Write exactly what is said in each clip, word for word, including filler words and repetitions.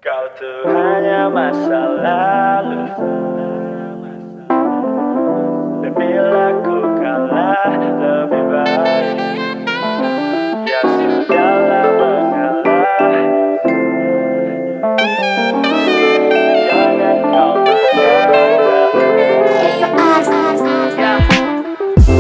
Kau tu hanya masa lalu. Dan bila ku kalah, lebih baik ya sudahlah mengalah. Jangan kau marah.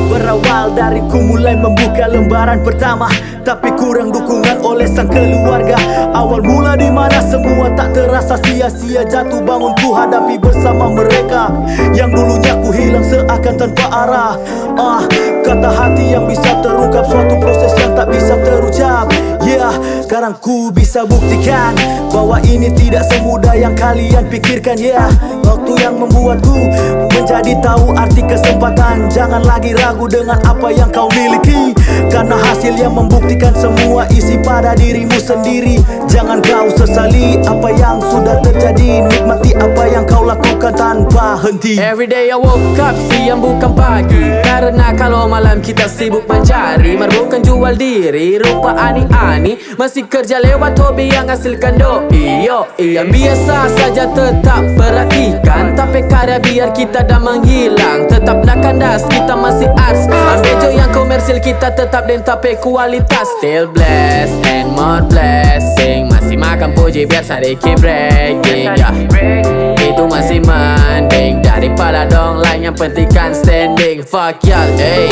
Berawal dari ku mulai membuka lembaran pertama, tapi kurang dukungan oleh sang keluarga. Awal mula di mana semua tak terasa, sia-sia jatuh bangun ku hadapi bersama mereka yang dulunya ku hilang seakan tanpa arah. Ah, kata hati yang bisa terungkap, suatu proses yang tak bisa terucap. Yeah, sekarang ku bisa buktikan bahwa ini tidak semudah yang kalian pikirkan. Yeah, waktu yang membuatku menjadi tahu arti kesempatan. Jangan lagi ragu dengan apa yang kau miliki, karena hasil yang membuktikan semua isi pada dirimu sendiri. Jangan kau sesali apa yang sudah terjadi, nikmati apa yang kau lakukan tanpa henti. Every day I woke up siang bukan pagi, karena kalau malam kita sibuk mencari, mar bukan jual diri, rupa ani-ani. Masih kerja lewat hobi yang hasilkan doi, yo. Yang biasa saja tetap perhatikan, tapi karya biar kita dah menghilang. Tetap nak kandas, kita masih arts. Ambe jo yang komersil, kita tetap deng tape kualitas. Still blessed and more blessing. Masih makan puji biar sadiki breaking, yeah. Itu masih mending daripada dong lain yang penting kan standing. Fuck y'all, ey.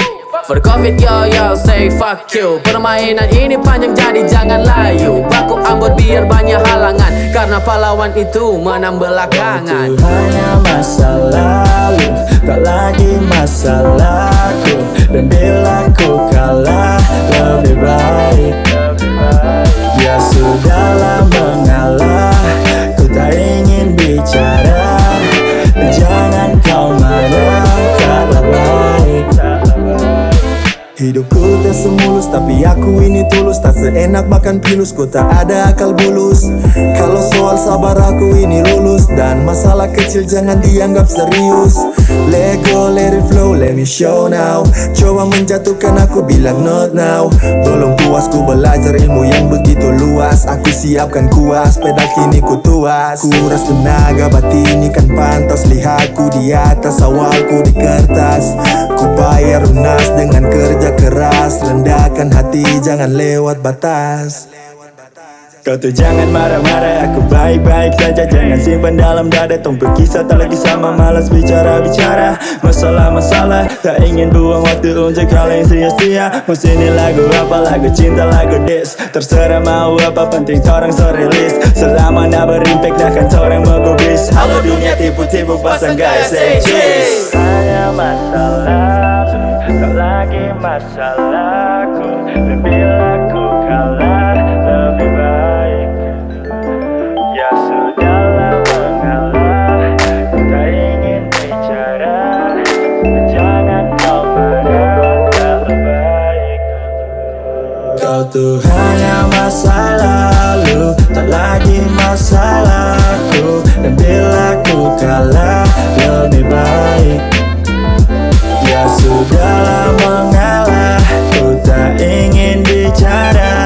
For covid yo yo, say fuck you. Permainan ini panjang jadi jangan layu. Baku ambot biar banyak halangan, karena pahlawan itu menang belakangan. Itu hanya masa lalu, tak lagi masalahku. Dan bila ku kalah, lebih baik ya sudahlah mengalah. Ku tak ingin bicara, jangan kau marah, taklah baik. Hidupku tak semulus, tapi aku ini tulus. Tak seenak makan pilus, ku tak ada akal bulus. Kalau soal sabar, aku ini lulus. Dan masalah kecil jangan dianggap serius. Let go, let it flow, let me show now. Coba menjatuhkan, aku bilang not now. Belum puas, ku belajar ilmu yang begitu luas. Aku siapkan kuas, pedang kini ku tuas. Kuras tenaga batin ikan pantas, lihat ku di atas, awalku di kertas. Ku bayar lunas dengan kerja keras, rendahkan hati, jangan lewat batas. Kau tu jangan marah-marah, aku baik-baik saja. Jangan simpan dalam dada, tong pe kisah tak lagi sama. Malas bicara-bicara, masalah-masalah. Tak ingin buang waktu untuk hal yang sia-sia. Mau sini lagu apa, lagu cinta, lagu diss. Terserah mau apa, penting torang so rilis. Selama na berimpact, dah kan torang mau go bis. Halo dunia tipu-tipu, pasang gaya, say cheese. Hanya masalah, tak lagi masalahku. Dan bila ku kalah, lebih baik ya sudahlah mengalah. Ku tak ingin bicara, jangan kau marah, tak baik. Kau tu hanya masa lalu, tak lagi masalahku. Dan bila ku kalah, lebih baik ya sudahlah mengalah. Ku tak ingin bicara,